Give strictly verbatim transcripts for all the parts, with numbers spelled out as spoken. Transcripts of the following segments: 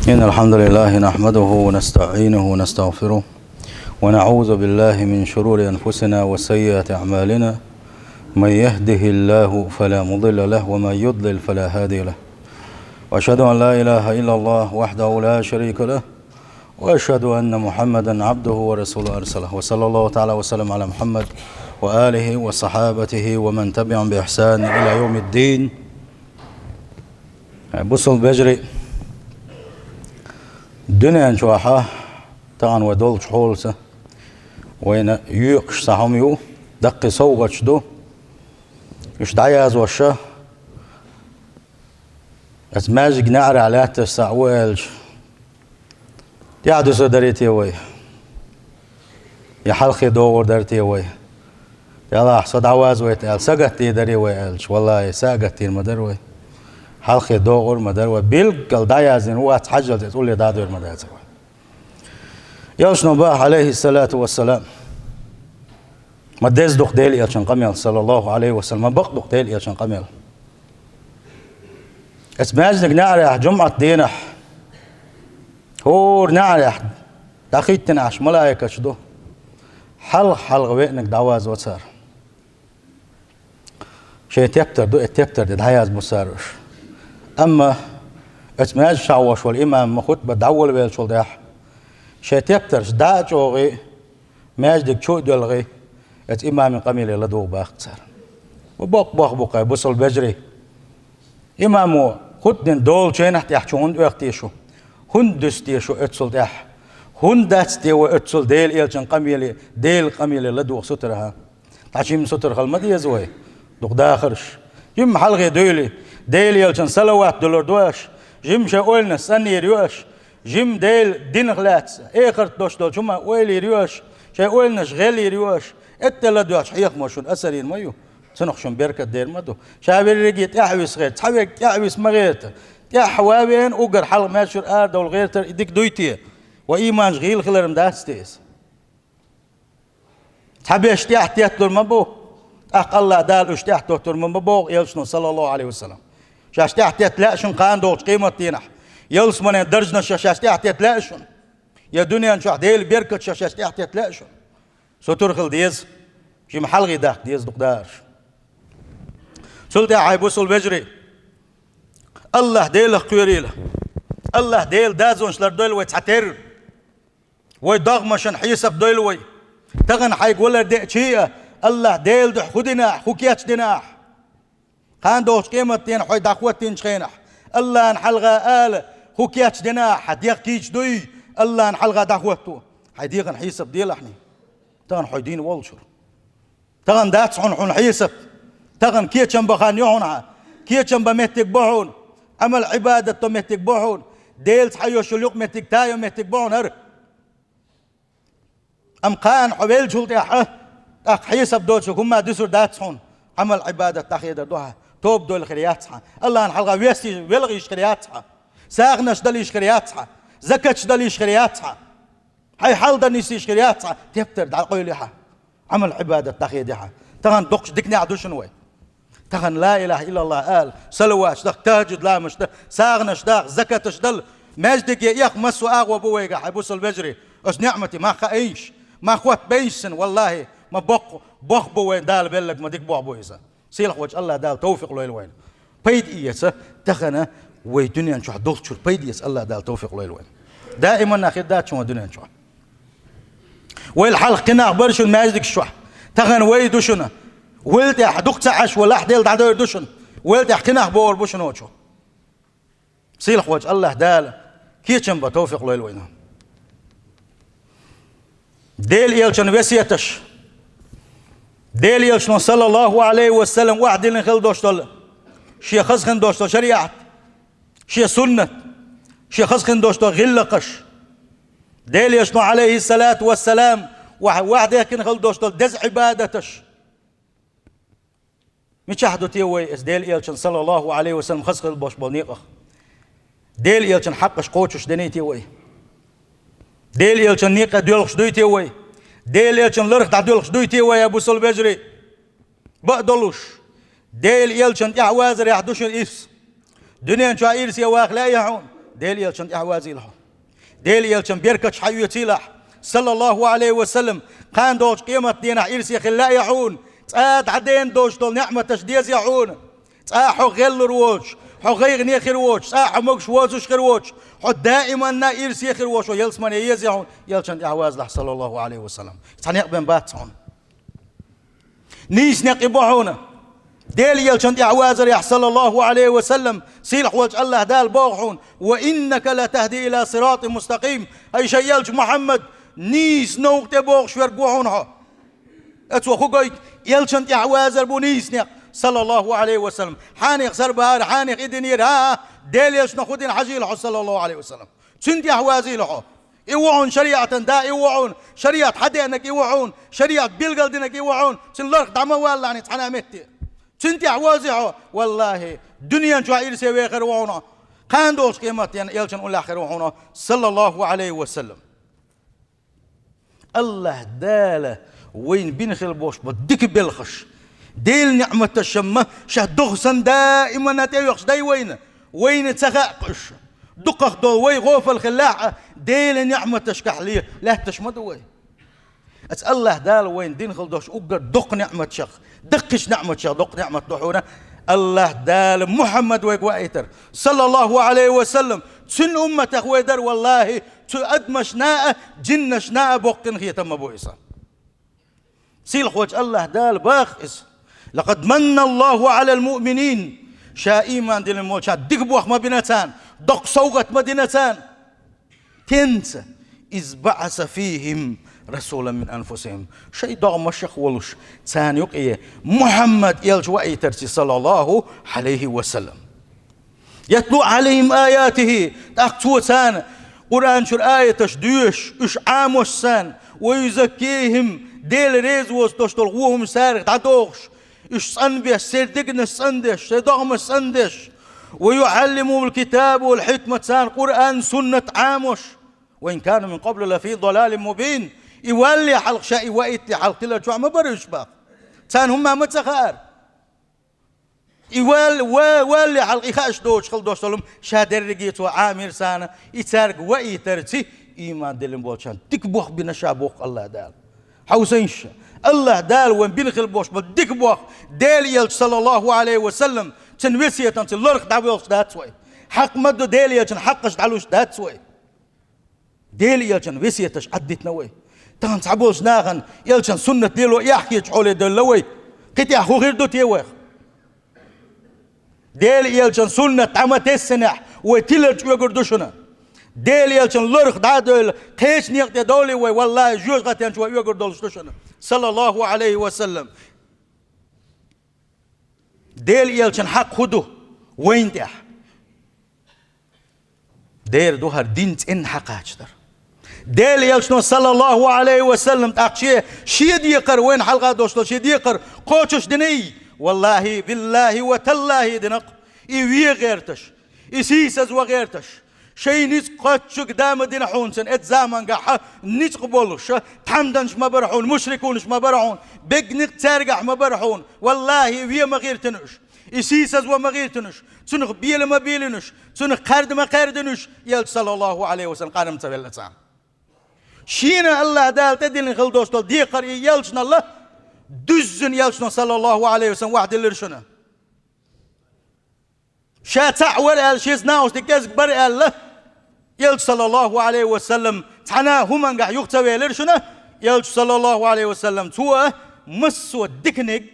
إن الحمد لله نحمده ونستعينه ونستغفره، ونعوذ بالله من شرور أنفسنا وسيئات أعمالنا. من يهده الله فلا مضل له، ومن يضلل فلا هادي له. وأشهد أن لا إله إلا الله وحده لا شريك له، وأشهد أن محمدا عبده ورسوله أرسله. وصلى الله تعالى وسلم على محمد وآله وصحابته ومن تبعهم بإحسان إلى يوم الدين. Бусалба вежарий, дуьнен чохь а тахана вай долчу хьолаца вайна йоькъуш цхьа хӀума ю, даккхий совгӀаташ ду. Уьш дӀаязош, аса маьждиг неӀарехь лаьтташ схьа ву аьлча, тӀаьхьа дуьсур дарий те вай? Я хьалххе догӀур дарий те вай? Делахь, со дӀавазавайта аьлла, сагатдийр дарий вай аьлча, валлахӀи, сагатдийр ма дара вай. Хьалххе догӀур ма дара вай. Билггал дӀаяздина ву аьлча, хьажжалц иза улле дӀадойр ма дацара вай. Элчано боху, Ӏалайхиссалату вассалам, ма деза ду-кх Делан Элчан къамел, саллаллаху Ӏалайхи ва саллам, ма бакъ ду-кх Делан Элчан къамел. Аса маьждиг неӀарехь, жумӀат дийнахь, хӀора неӀарехь дӀахӀиттина Ӏаш малайкаш ду. Хьалха-хьалха веанарг дӀавазво цара. Шайн тептар ду, и тептар де дӀаязбо цара уьш. Амма аса маьждиг чохь вош волу имам ма хутба дӀаволавеллачул тӀаьхьа, шайн тептарш дӀа а чӀогӀий, маьждиг чу а доьлхий, аса имаман къамеле ладугӀу боху цара. Ма боккха бохам бу-кх, бусалба вежарий. Имамо хутба дина долучу хенахь тӀехь чу хӀунда оьху те шу? ХӀунда дуьсу те шу оццул тӀаьхьа? ХӀунда дац те вай оццул Делан Элчан къамеле, Делан къамеле ладугӀу сутара, хӀа? ДӀа жимма сутара хила ма деза вай, дукха дахарш. Жимма хьалхе дуьйли, Делан Элчан салават дуьллур ду аша, жимма шайн ойланаш цӀанйийр ю аша, жимма Делан динах лаьцна, эхарт долуш долчу хӀуманах ойла йийр ю аша, шайн ойланаш гӀелйийр ю аша. Этталла доьхча хьехамо шуна асар йийр ма ю, цунах шуна беркат дер ма ду. Ша верриге тӀаьхьависа гӀерта, цхьаверг тӀаьхьависа ма гӀерта. ТӀаьхьа ван веана уггар хьалха маьждиг чуьра арадовла гӀертар и дика дуй те? Вай ийманаш гӀийла хилар-м дац те иза? Цхьаберш тӀаьхьа тетталур ма бу, тӀаккха АллахӀ Дала уьш тӀаьхьа тоттур ма бу боху Элчано, саллаллаху Ӏалайхи ва саллам. Шаьш тӀаьхьа тетта лаьа шуна кхана догӀучу къематдийнахь, ялсаманин даржанаш шаьш тӀаьхьа тетта лаьа шуна, я дуьнен чохь Делан беркаташ шаьш тӀаьхьа тетта лаьа шуна. Сутара хила деза, жимма хьалхе даккха деза дукха дахарш. Цул тӀаьхьа, хьай бусалба вежарий, АллахӀ Делах кхоьрийла, АллахӀ Делан дозанаш лардойла вай цхьатерра. Вай догӀмашна хьесап дойла вай. Тахана хьайга валар деъчий а, АллахӀ Делан дуьхьа хӀун дина ахь, хӀун кечдина ахь? Кхана догӀучу къематдийнахь хьо дӀахӀоттийначу хенахь, АллахӀна хьалха ала, хӀун кечдина ахь, хьан дегӀ кийча дуй, АллахӀна хьалха дӀахӀотто. Хьайн дегӀан хьесап делахьний. Тахана хьо дийна волчуьра. Тахана дац хьуна, хьуна хьесап. Тахана кечам бан хан ю хьуна хьан. Кечам бан меттиг бу хьуна. Ӏамал-Ӏибадат до меттиг бу хьуна. Делаца хьан йолуш йолу юкъаметтиг, тайо меттиг бу хьуна хӀара. Амма кхана хьо веллачул тӀаьхьа, тӀаккха хьесап доцург хӀумма дуьсур дац хьуна. Ӏамал-Ӏибадат дӀахедар ду хьан. Тоба дойла хир яц хьан. АллахӀна хьалха вести велха йиш хир яц хьан. СагӀанаш дала йиш хир яц хьан. Закаташ дала йиш хир яц хьан. Хьайн хьал дан нисдеш хир яц хьан, тептар дӀакъевлина хьан, Ӏамал-Ӏибадат дӀахедина хьан. Тахана доккхачу диканехь ду шуна вай. Тахана ла илаха иллаллах ала, салаваташ даха, тахӀажжуд ламазаш дан, сагӀанаш даха, закаташ дала, маьждиге эха массо а агӀо бу вайгахь, хьай бусалба вежарий. Оцу неӀмате мах хаийша, мах хоттабейша цунна, валлахӀи, ма боккха бохам бу вайна Дала белларг, ма дика бохам бу иза. Сийлахь волчу АллахӀ Дала товфикъ лойла вайна. Пайда эца тахана вай дуьнен чохь долчуьра, пайда эца АллахӀ Дала товфикъ лойла вайна. Даиман нах хир дац шуна вай дуьнен чохь. Вайл хьалха кхин нах бара шуна маьждигаш чохь. Тахана вай ду шуна. Вайл тӀехь дукха ца Ӏаш валахь, Делан дӀадойр ду шуна. Вайл тӀехь кхин нах богӀур бу шуна оцу. Сийлахь волчу АллахӀ Дала кечам бан товфикъ лойла вайна. Делан Элчан весеташ, Делан Элчано, саллаллаху Ӏалайхи ва саллам, охьадиллина хила долуш долу, шен хаза хин долуш долу шариӀат, шен суннат, шен хаза хин долуш долу гӀиллакхаш, Делан Элчано, Ӏалайхиссалату вассалам, охь-, охьадехкина хила долуш долу деза Ӏибадаташ. Мичахь ду те вай иза Делан Элчан, саллаллаху Ӏалайхи ва саллам, хаза хила болуш болу некъах? Делан Элчан хьакъаш кхочуш дений те вай? Делан Элчан некъа доьлхуш дуй те вай? Делан Элчан ларх дӀадоьлхуш дуй те вай, я бусалба вежарий? Бакъ долуш, Делан Элчан тӀаьхьавазарехь ду шуна ирс. Дуьнен чохь ирсе ваха лаьий хьуна? Дела элчанна тӀаьхьавазийла хьо. Дела элчанна беркаташ хьаоьцийла хьо, саллаллаху Ӏалайхи ва саллам. Кхана долчу къематдийнахь ирсе хила лаьа хьуна, цкъа а дӀадена долуш долу неӀматаш деза хьуна. Цкъа а хьо гӀеллур воцуш, хьо гӀайгӀане хир воцуш, цкъа а хьо могуш воцуш хир воцуш, хьо даиманна ирсе хир воцуш, хьо ялсамане еза хьуна, элчанна тӀаьхьавазийла хьо, саллаллаху Ӏалайхи ва саллам. Цхьа некъ бен бац хьуна. Нийса некъ и бу хьуна. Дела элчанна тӀаьхьавазарехь, саллаллаху Ӏалайхи ва саллам, сийлахь волчу АллахӀ Дала боху хьуна: «Ва иннака латахди ила сиратин мустакъим». Ай шайн элча Мухьаммад, нийса новкъа тӀе бохуш верг ву хьуна хьо. Ткъа цо хӀун гойту? Элчанна тӀаьхьавазар бу нийса некъ, саллаллаху Ӏалайхи ва саллам. Хьенех сар бахара, хьенех и динера, хӀа-хӀа, Дела элчано хӀун дина хьажийла хьо, саллаллаху Ӏалайхи ва саллам. Цуьнан тӀаьхьавазийла хьо. И ву хьуна шариатан да, и ву хьуна шариат хьадеанарг, и ву хьуна шариат билгалдинарг, и ву хьуна. Цуьнан ларх дӀа ма валлахьний цхьана а метте. Цуьнан тӀаьхьа вазий хьо, валлахӀи, дуьнен чохь ирсе вехар ву хьуна. Кхана долчу къематдийнахь элчанна уллехь хир ву хьуна, саллаллаху Ӏалайхи ва саллам. АллахӀ Дала вайна бина хила болуш бу дика белхаш. Делан неӀматаш ма ша духу санна даиманна тӀеоьхуш дай вайна. Вайна ца хаьа уьш. Дукхах долу вай гӀофал хиллехь а, Делан неӀматашкахь ле-, лаьтташ ма ду вай. Аса АллахӀ Дала вайна дина хила долуш уггар дукха неӀматашах, даккхийчу неӀматашах дукха неӀмат ду хьуна АллахӀ Дала Мухьаммад вайга ваийтар, саллаллаху Ӏалайхи ва саллам. Цуьнан умматах вай дара, валлахӀи, цу адамашна а, жиннашна а боккха къинхетам ма бу иза. Сийлахь волчу АллахӀ Дала боху иза: «Лакъад манна Аллаху Ӏалал муъминин». Ша ийман диллина болчарна дика боху ма бина царна, доккха совгӀат ма дина царна. Тенца: «Из баӀаса фийхим расулан мин анфусихим». Шайн догӀмашах волуш, царна юкъе Мухьаммад элча ваийтарца, саллаллаху Ӏалайхи ва саллам. «Ятлу Ӏалайхим аятихи», тӀаккха цо царна Къуръан чуьра аяташ доьшуш, уьш Ӏамош царна, «ва юзаккихим», Дела реза воцуш долу вон хӀума цаьрга дӀадохуш, уьш цӀанбеш, шайн дегнаш цӀандеш, шайн догӀмаш цӀандеш, «ва юӀаллимухумул китаба вал хьикмат», царна Къуръан, суннат Ӏамош, «ва ин кану мин къаблу лафи далалин мубин». И валле хьалха, ша и ваийтале хьалха тилар чохь ма бара уьш боху. Царна хӀумма ма ца хаьара. И вал-, ва-, валле хьалха и хууш доцуш хила долуш долу хӀума ша дерриге цо Ӏамийра царна, и цаьрга ваийтарца ийман диллина болчарна дика боху бина ша боху АллахӀ Дала. Хьовсийша, АллахӀ Дала вайн бина хила болуш бу дика боху, Дела элча, саллаллаху Ӏалайхи ва саллам, цуьнан весетан цуьнан ларх дӀабоьлхуш дац вай. Хьакъ ма ду, Дела элчан хьакъаш дӀалуш дац вай. Дела элчан весеташ Ӏаддитина вай. Тахана цхьаболчу нахана элчан суннат лело эхь хеташ хьоле девлла вай. Кхин тӀехь хӀун хир ду те вайх? Дела элчан суннат дӀа ма тессинехь, вай тиларчу оьгур ду шуна. Дела элчан ларх дӀа а девлла, кхечу некъа тӀе довлий вай, валлахӀи, жоьжахатен чу вай оьгур долуш ду шуна. Саллаллаху Ӏалайхи ва саллам. Дела элчан хьакъ хӀун ду вайна тӀехь? Дера ду хӀара дин цӀенна хьакхачадар. Дела элчано, саллаллаху Ӏалайхи ва саллам, тӀаккха шен, шен декхар, вайна хьалха долуш долу шен декхар кхочуш диний? ВаллахӀи, биллахӀи ва таллахӀи дина-кх. И вен гӀерташ, и сийсаз ван гӀерташ, шайн ницкъ кхоччуг да ма дина хьуна цуьнан, эцу замангахь ницкъ болуш, тхьамданаш ма бара хьуна, мушрикунаш ма бара хьуна, бегниг цаьргахь ма бара хьуна. ВаллахӀи, вен ма гӀиртина уьш. И сийсаз ван ма гӀиртина уьш. Цунах бела ма белина уьш. Цунах кхаьрда ма кхаьрдина уьш. Элча, саллаллаху Ӏалайхи ва саллам, къарам ца велла царна. Шена АллахӀ Дала тӀедиллина хила долуш долу декхар и элчанал дуьззина, элчано, саллаллаху Ӏалайхи ва саллам, охьадиллира шуна. Ша цхьаъ вара аьлла, шеца нахушдерг кӀезиг бара аьлла, элча, саллаллаху Ӏалайхи ва саллам, цхьана а хӀумангахь юха ца велира шуна. Элча, саллаллаху Ӏалайхи ва саллам, цо массо а диканиг,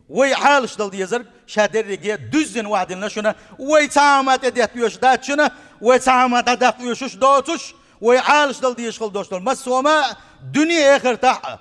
вай Ӏалаш дала дезарг, ша дерриге дуьззина охьадиллина шуна. Вай цхьа хӀума тӀедетта оьшуш дац шуна, вай цхьа хӀума дӀадаккха оьшуш доцуш, вай Ӏалаш дала дезаш хила долуш долу массо а хӀума дуьне-эхартахь а.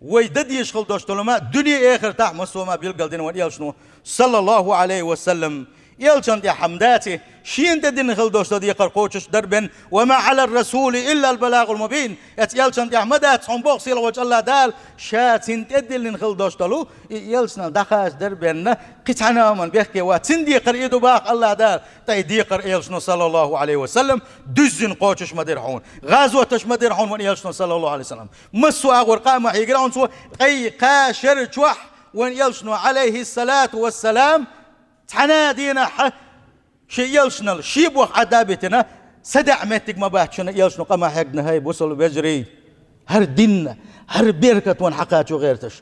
Вай дан дезаш хила долуш долу хӀума дуьне-эхартахь массо а хӀума билгалдина вайн элчано, саллаллаху Ӏалайхи ва саллам. Элчанна тӀехь хӀума дац и, шена тӀедиллина хила долуш долу декхар кхочуш дара бен: «Ва ма Ӏалар расули иллал балагӀул мубин». Эцу элчанна тӀехь ма дац хьуна, боху сийлахь волчу АллахӀ Дала, ша цунна тӀедиллина хила долуш долу и элчанал дӀахача дара бен, кхин цхьана а хӀуманна бехке вац. Цуьнан декхар и ду, боху АллахӀ Дала. Ткъа и декхар элчано, саллаллаху Ӏалайхи ва саллам, дуьззина кхочуш ма дира хьуна. ГӀазоташ ма дира хьуна вайн элчано, саллаллаху Ӏалайхи ва саллам. Массо а агӀор къа а ма хьийгира хьуна цо, ткъа и кхаа шера чохь вайн элчано, Ӏалайхиссалату вассалам, цхьана а дийнахь Шен элчанал шен боху Ӏадда а битина, садаӀа меттиг ма бац шуна, элчано къаман хьегна: хӀай бусалба вежарий, хӀара динна, хӀара беркат вайна хьакхачо гӀерташ.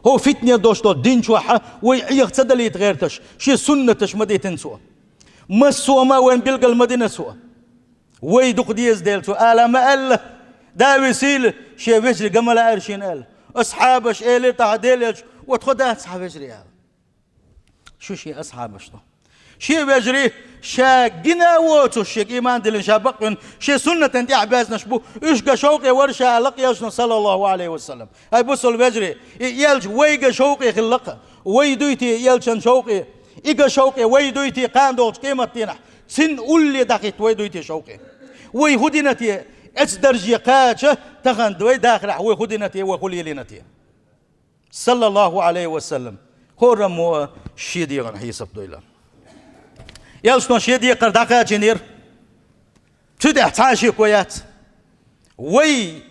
ХӀо фитне долуш долу дин чохь вай Ӏеха ца далийта гӀерташ, шен суннаташ ма дитина цо. Массо а ма вайна билгал ма дина цо. Вай дукха деза дела цо ала ма аьлла, да висийла, шен вежарий ган ма лаьара шена аьлла. Асхьабаш элира тӀаккха Делан элча: «Ва тхо дац хьан вежарий?» аьлла. Шу шен асхьабаш ду. Шен вежарий ша гина а воцуш, шега иман диллина, ша бакъвина, шен суннатан тӀехь баьзнаш бу, уьш ган шовкъе вара ша, лакха элчано, саллаллаху Ӏалайхи ва саллам. ХӀай бусалба вежарий, и элча вай ган шовкъе хилла-кх, вай дуй те и элчан шовкъе? И ган шовкъе вай дуй те кхана долчу къематдийнахь? Цуьнан улле дӀахӀитта вай дуй те шовкъе? Вай хӀун дина те, эцу дарже кхача, тахана вай дахарехь вай хӀун дина те, вай хӀун лелийна те? Саллаллаху Ӏалайхи ва саллам. ХӀораммо шен дегӀан хьесап дойла. Элчано шен декхар дӀакхачийнера. Цу тӀехь цхьа а шеко яц. Вай,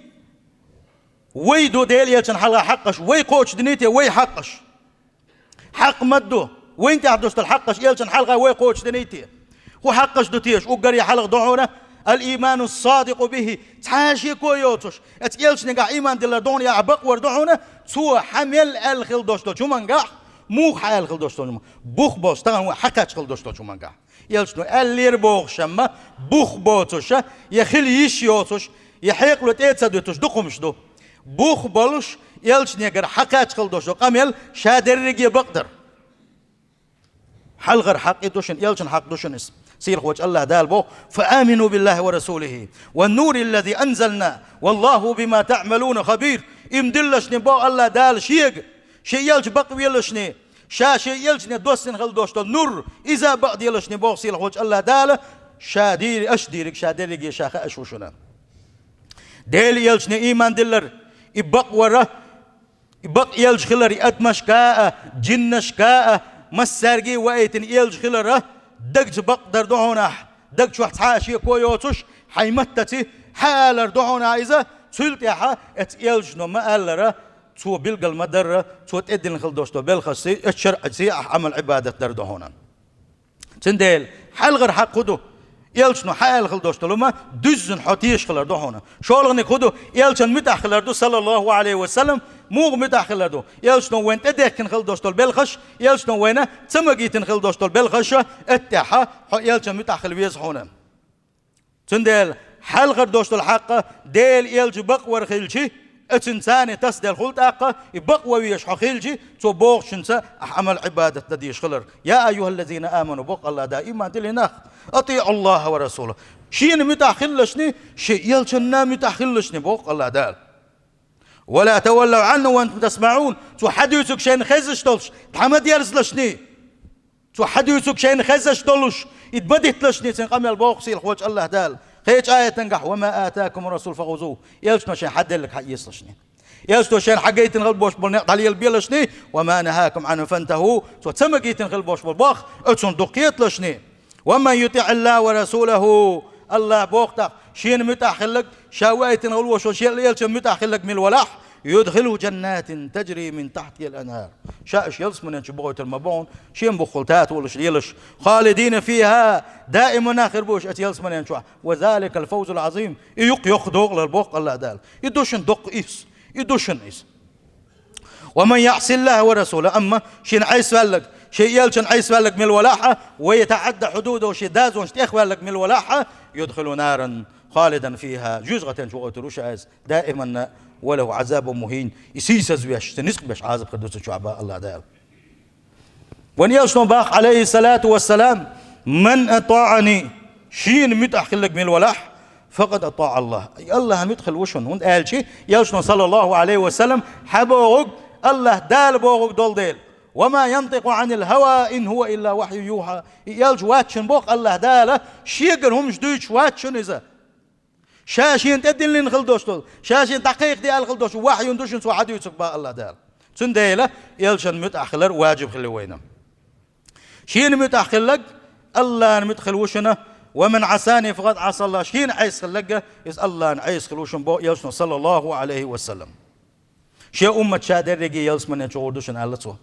вай ду Делан элчан хьалха хьакъаш, вай кхочушдиний те вай хьакъаш? Хьакъ ма ду. Вайна тӀехь долуш долу хьакъаш элчан хьалха вай кхочушдиний те? ХӀун хьакъаш ду теша? Уггаре хьалха ду хьуна: «Ал-ийману ссадикъу бихи». Цхьа а шеко йоцуш, эцу элчанегахь ийман диллар ду хьуна, я бакъвар ду хьуна, цо хьан мел аьлла хила долуш долчу хӀумангахь, муха хьан аьлла хила долуш долчу хӀумангахь, бух болуш, тахана вай хьакхаччалла долуш долчу хӀумангахь. Элчано аьллера бохуш амма, бух боцуша, я хила йиш йоцуш, я хьекъало тӀе а ца дуьтуш, дукха хӀумаш ду. Бух болуш, элчанегара хьакхаччалла долуш долу къамел ша дерриге бакъдар. Хьалхара хьакъ и ду шуна, элчан хьакъ ду шуна иза. Сийлахьволчу АллахӀ Дала боху: «Фа амину биллахи ва расулихи, ва нури ллази анзална, валлаху бима таъмалуна хабир». Им диллашне боху АллахӀ Дала шега, шен элча бакъвелашне, ша шен элчане доссина хила долуш долу нур, иза бакъделашне боху сийлахьволчу АллахӀ Дала, ша дийри, аша дийриг ша дерриге ша хаа шу шуна. Делан элчане ийман диллар, и бакъвара, и бакъ элча хилар, и адамашка а, джиннашка а, массаьрга а ваийтина элча хилара, дагца бакъдар ду хьуна ахь, даг чохь цхьа а шеко йоцуш, хьайн маттаца хьаалар ду хьуна ахь иза, цул тӀаьхьа эцу элчано ма-аллара, цо билгал ма-дарра, цо тӀедиллина хила долуш долу белхашций, эцу шарӀаций ахь Ӏамал-Ӏибадат дар ду хьуна. Цундела хьалхара хьакъ хӀун ду? Элчано хьан аьлла хила долуш долу хӀума дуьззина хьо тешаш хилар ду хьуна. ШолгӀаниг хӀун ду? Элчан муьтӀахь хилар ду, саллаллаху Ӏалайхи ва саллам. Муха муьтӀахь хилар ду? Элчано вайна тӀедехкина хила долуш долу белхаш, элчано вайна ца магийтина хила долуш долу белхаш, эттехьа хьо элчан муьтӀахь хила веза хьуна. Цундела хьалхара долуш долу хьакъ Делан элча бакъвар хилчи, оцуьнан царна тасделла хуьлу тӀаккха, и бакъван везаш хьо хилчи, цо бохучуьнца ахь Ӏамал-Ӏибадат дан дезаш хилар. Я айюхаллазина аману, боху АллахӀ Дала, ийман диллина нах, атиӀу АллахӀа ва расулаху. Шена муьтӀахь хилалашни, шен элчанна муьтӀахь хилалашни, боху АллахӀ Дала. Ва ла таваллав Ӏанху ва антум тасмаӀун. Цо хьан дуьйцург шайна хезаш долуш, дӀа ма дерзалашни. Цо хьан дуьйцург шайна хезаш долуш, и ма дитталашни цуьнан къамел, боху сийлахьволчу АллахӀ Дала. Кхечу аятангахь: «Ва ма атакум расул фахузув». Элчано шайна хьан делларг хьаэцалашни. Элчано шайна хьан гайтина хила болуш болу некъ дӀалелабелашни, «ва ма нахакум Ӏанху фантаху». Цо ца магийтина хила болуш болу боху, оцунна дукха кхеталашни. «Ва ман ютиӀ АллахӀа ва расулаху». АллахӀ боху тӀаккха, шена муьтӀахь хилларг, ша ваийтина хила волуш волу шен элчан муьтӀахь хилларг мила валахь, «юдхилху джаннатин таджри мин тахьтихал анхар». Ша уьш ялсаманен чу бохуьйтур ма бу хьуна, шен буххал татолаш лелаш. «Халидина фиха», даиман нах хир бу уьш оцу ялсаманен чохь. «Ва заликал фавзул Ӏазим». И юкъ йоккха докъалар, боху АллахӀ Дала. И ду шуна доккха иза. И ду шуна иза. «Ва ман яӀси АллахӀа ва расулаху», амма шена Ӏеса ваьлларг, шен элчан Ӏеса ваьлларг мила валахь, «ва ятаӀадда хьудудаху», шен дазонаш тӀехваьлларг мила валахь, «юдхилху наран халидан фиха». ЖуьжгӀатен чу вохуьйтур ву ша иза. Даиманна, «ва лаху Ӏазабун мухин». И сийсаз веш, цуьнан ницкъ беш Ӏазап хир ду цу чохь, боху АллахӀ Дала. Вайн элчано боху, Ӏалайхиссалату вассалам: «Ман атаӀани», шена муьтӀахь хилларг мила валахь, «факъад атаӀа АллахӀ». И АллахӀан муьтӀахь хилла ву шуна, хӀунда аьлча элчано, саллаллаху Ӏалайхи ва саллам, хьан бохург АллахӀ Дала бохург долу дела. «Ва ма янтикъу Ӏанил хава, ин хува илла вахьюн юха». И элча вац шуна, боху АллахӀ Дала, шегара хӀумаш дуьйцуш вац шуна иза. Ша шена тӀедиллина хила долуш долу, ша шена дӀакхайкхаде аьлла хила долуш, вахьюн ду шуна цо хьан дуьйцург, боху АллахӀ Дала. Цундела элчан муьтӀахь хилар важиб хилла вайна. Шена муьтӀахь хилларг АллахӀан муьтӀахь хилла ву шуна, «ва ман Ӏасани факъад Ӏаса АллахӀ». Шена Ӏеса хилларг, иза АллахӀан Ӏеса хилла ву шуна, боху элчано, саллаллаху Ӏалайхи ва саллам. Шен уммат ша дерриге ялсамане чу гӀур ду шуна, аьлла цо.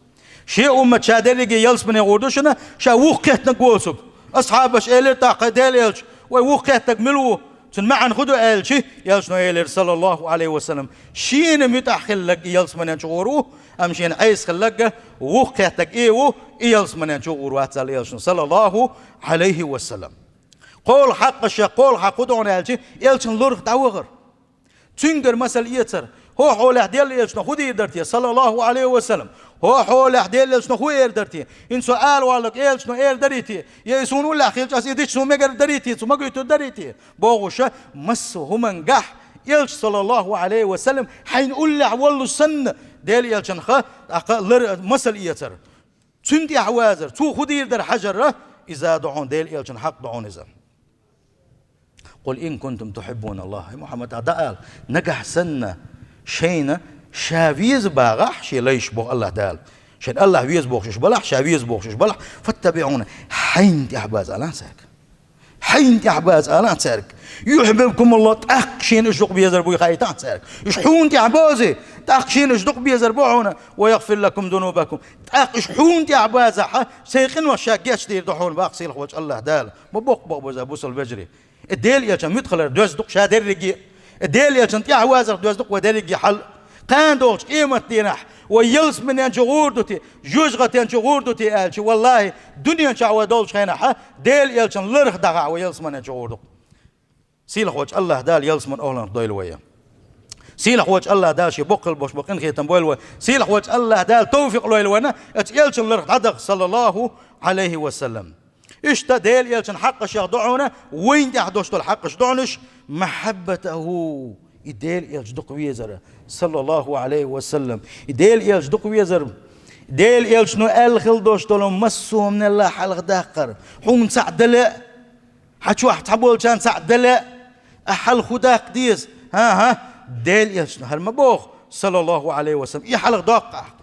Шен уммат ша дерриге ялсамане гӀур ду шуна, ша вукху кхеттинарг воцург. Асхьабаш элира тӀаккха: «Дела элча, вай вукхеттаг мила ву? Цун маьӀна хӀун ду?» аьлча, элчано элира, саллаллаху Ӏалайхи ва саллам: «Шена муьтӀахь хилларг и ялсаманен чу гӀур ву, амма шена Ӏеса хилларг вукхеттаг и ву, и ялсаманен чу гӀур вац», аьлла элчано, саллаллаху Ӏалайхи ва саллам. Кхола хьакъ ша, кхола хьакъ хӀун ду хьуна аьлча, элчан лорах дӀавахар. Цуьнгара масал эцар. ХӀокху хьолехь Делан элчано хӀун дийр дара те, саллаллаху Ӏалайхи ва саллам? ХӀокху хьолехь Делан элчано хӀун эр дара те? ХӀинца со ала валларг элчано эр дарий те? Я и суна уллехь хилча, ас и дича суна мегар дарий те, цо магуьйтур дарий те? Бохуш, массо а хӀумангахь элча, саллаллаху Ӏалайхи ва саллам, хьайна уллехь воллуш санна, Делан элчанах тӀаккха лар-, масал эцар. Цунна тӀехь вазар, цо хӀун дийр дара хьажар, иза ду хьуна, Делан элчан хьакъ ду хьуна иза. «Къул ин кунтум тухьиббуналлахӀ», хӀай Мухьаммад, дӀаала, нагахь санна шайна ша веза багӀахь, шен лайш боху АллахӀ Дала. Шайна АллахӀ веза бохуш уьш балахь, ша веза бохуш уьш балахь, «фаттабиӀуни», хьайна тӀехь база алахь цаьрга. Хьайна тӀехь база алахь цаьрга. «ЮхьбибкумуллахӀ», тӀаккха шена уьш дукха безар буй хаийтахь цаьрга. Уьш хьуна тӀехь бозий, тӀаккха шена уьш дукха безар бу хьуна. «Ва ягъфир лакум зунубакум». ТӀаккха уьш хьуна тӀехь базахь, сайн къинош ша гечдийр ду хьуна, баккха сийлахь волчу АллахӀ Дала. Ма боккха боху база бусалба вежарий. И Делан элчан муьтӀахь хилар доьзна ду-кх ша дерриге. И Делан элчан тӀехь вазарх доьзна ду-кх вай дерриге хьал. Кхана долчу къематдийнахь вай ялсаманен чу гӀур ду те, жоьжахатен чу гӀур ду те аьлча, валлахӀи, дуьнен чохь вай долчу хенахь, Делан элчан ларах дагахь вай ялсаманен чу гӀур ду-кх. Сийлахь волчу АллахӀ Дала ялсаман охӀланах дойла вай. Сийлахь волчу АллахӀ Дала шен боккхал бош бу къинхетам бойла вай. Сийлахь волчу АллахӀ Дала тавфикъ лойла вайна, оцу элчан ларах дӀадаха, саллаллаху Ӏалайхи ва саллам. Иштта Делан элчан хьакъашех ду хьуна, вайна тӀехь долуш долу хьакъаш ду хьуна уьш, «махьаббатаху», и Делан элча дукха везар, саллаллаху Ӏалайхи ва саллам. И Делан элча дукха везар, Делан элчано аьлла хила долуш долу массо а хӀуманал хьалха даккхар, хьуна цхьаъ дала, хьан чохь цхьаболчарна цхьаъ дала, ахь хьалха хӀун даккха деза? ХӀан-хӀа, Делан элчано хӀара ма боху, саллаллаху Ӏалайхи ва саллам, и хьалха доккху ахь.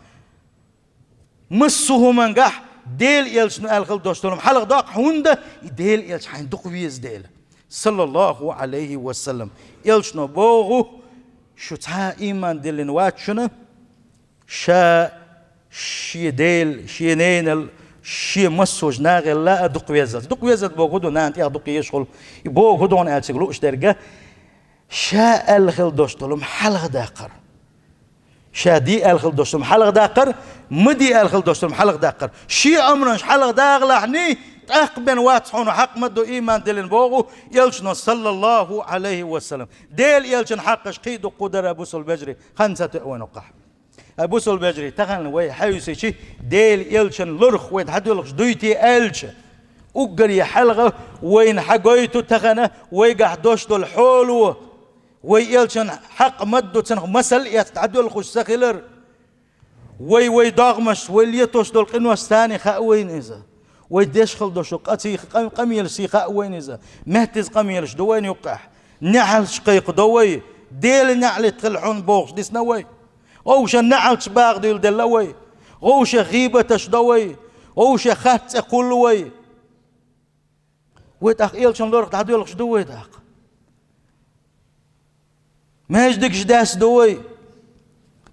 Массо а хӀумангахь Делан элчано аьлла хила долуш долу хьалха доккху, хӀунда и Делан элча хьайна дукха веза дела. Саллаллаху Ӏалайхи ва саллам. Элчано боху, шу цхьа а ийман диллина вац шуна, ша шен Дела, шен ненал, шен массо а нахал а дукха везалц. Дукха везалц боху хӀун ду, нана тӀех дукха езаш хуьлу. И боху хӀун ду хьуна аьлла цига лууш дерг, ша аьлла хила долуш долу хьалха даккхар. Ша де аьлла хила долуш долу хьалха даккхар, ма де аьлла хила долуш долу хьалха даккхар. Шен амранаш хьалха дагӀалахьний, тӀаккха бен вац хьуна хьакъ ма ду ийман диллина боху элчано, саллаллаху Ӏалайхи ва саллам. Делан элчан хьакъаш кхин а дукха дара, бусалба вежарий, хан ца тоьа вайн укхахь. Ай, бусалба вежарий, тахана вай хьаьвсичи, Делан элчан лорах вай дӀадоьлхуш дуй те аьлча, уггаре хьалха вайна хьагойту тахана вайгахь долуш долу хьоло, вай элчан хьакъ ма ду цунах масал эцна дӀадоьлхуш ца хилар. Вай, вай догӀмашца, вай летош долу къинош царний хаьа вайна иза. Вай деш хила долуш къа-, ций-, къам-, къамелаш ций хаьа вайна иза. Маьттаза къамелаш ду вайна юккъехь. НеӀалташ кхайкха до вай. Делан неӀалт хила хьуна бохуш дисна вай. Вовшан неӀалташ багӀа дуьйладелла вай. Вовшех гӀийбаташ до вай. Вовшех хатта цӀе кхуллу вай. Вай тӀаккха элчан лорах дӀадоьлхуш ду вай тӀаккха. Маьждигаш даьсса ду вай.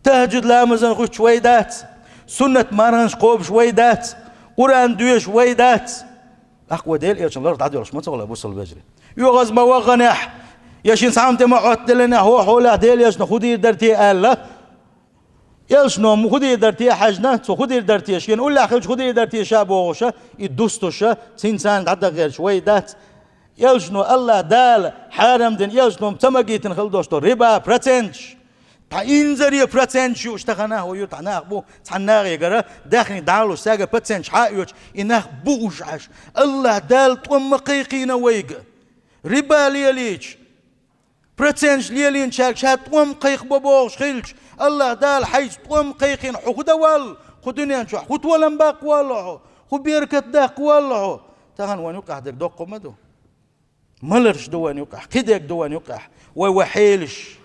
ТахӀажжуд ламазан хӀуттуш вай дац. Суннат марханаш кхобуш вай дац. Къуръан доьшуш вай дац. ТӀаккха вай Делан элчан лорах дӀадоьлхуш ма ца хуьлу, бусалба вежарий. ОьгӀаз ма ваханехь, я шен цхьамма тӀе ма Ӏоттаделлинехь, хӀокху хьолехь Делан элчано хӀун дийр дара те аьлла, элчано хӀун дийр дара те хьаьжна, цо хӀун дийр дара те, шена уллехь хилча хӀун дийр дара те ша бохуша, и дустуша, цинцарна дӀадахарча вай дац. Элчано, АллахӀ Дала хьарам дина, элчано ца магийтина хила долуш долу риба проценташ. Тхьа инзаре проценташ юуш тахана, хӀо юьртахь нах бу, цхьана нахе гара, даьхни дӀалуш, цаьрга проценташ хьа а йоьцуш, и нах бу уьш Ӏаш. АллахӀ Дала тӀом ма кхайкхийна вайга. Риба лелийча, проценташ лелийначаьрга ша тӀом кхайкхабо бохуш хилча, АллахӀ Дала хьайца тӀом кхайкхина хьо хӀун дан валла? Кху дуьнен чохь хӀун толам баккха валла хьо? ХӀун беркат даккха валла хьо? Тахана вайн юккъехь дерг доккха ма ду. Маларш ду вайн юккъехь, кхидерг ду вайн юккъехь. Вай, вай хьелаш,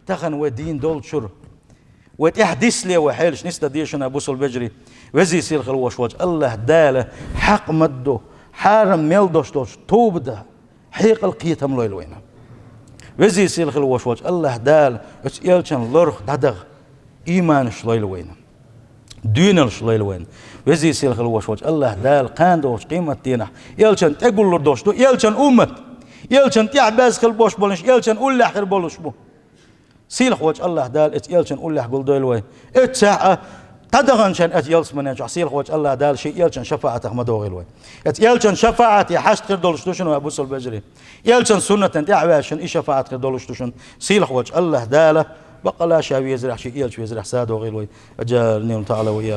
тахана вай дийна долчуьра. Вай тӀехь дисале вай хьелаш, нисдан деза шуна, бусалба вежарий, везий сийлахь хила волуш волчу АллахӀ Дала хьакъ ма ду, хьарам мел долуш долчу тоба дан хьекъал, кхетам лойла вайна. Везий сийлахь хила волуш волчу АллахӀ Дала оцу элчан лорах дӀадаха ийманаш лойла вайна. доьналуш лойла вайна. Веза-сийлахь хила волуш волчу АллахӀ Дала кхана долчу къематдийнахь элчанна тӀегуллур долуш ду, элчан уммат, элчанна тӀаьхьа баьзза хила болуш болуш, элчан уллехь хир болуш бу. Сийлахь волчу АллахӀ Дала эцу элчан уллехь гулдойла вай. Эццехь а, дӀадаханчарна эцу ялсамане чохь сийлахь волчу АллахӀ Дала шен элчан шафаӀатах ма догӀийла вай. Эцу элчан шафаӀате хьашт хир долуш ду шуна, ва бусалба вежарий. Элчан суннатан тӀаьхьаваьлча шуна и шафаӀат хир долуш ду шуна. Сийлахь волчу АллахӀ Дала баккъала ша везарехь, шен элча везарехь садогӀийла вай. أجارني تعالى وإياكم.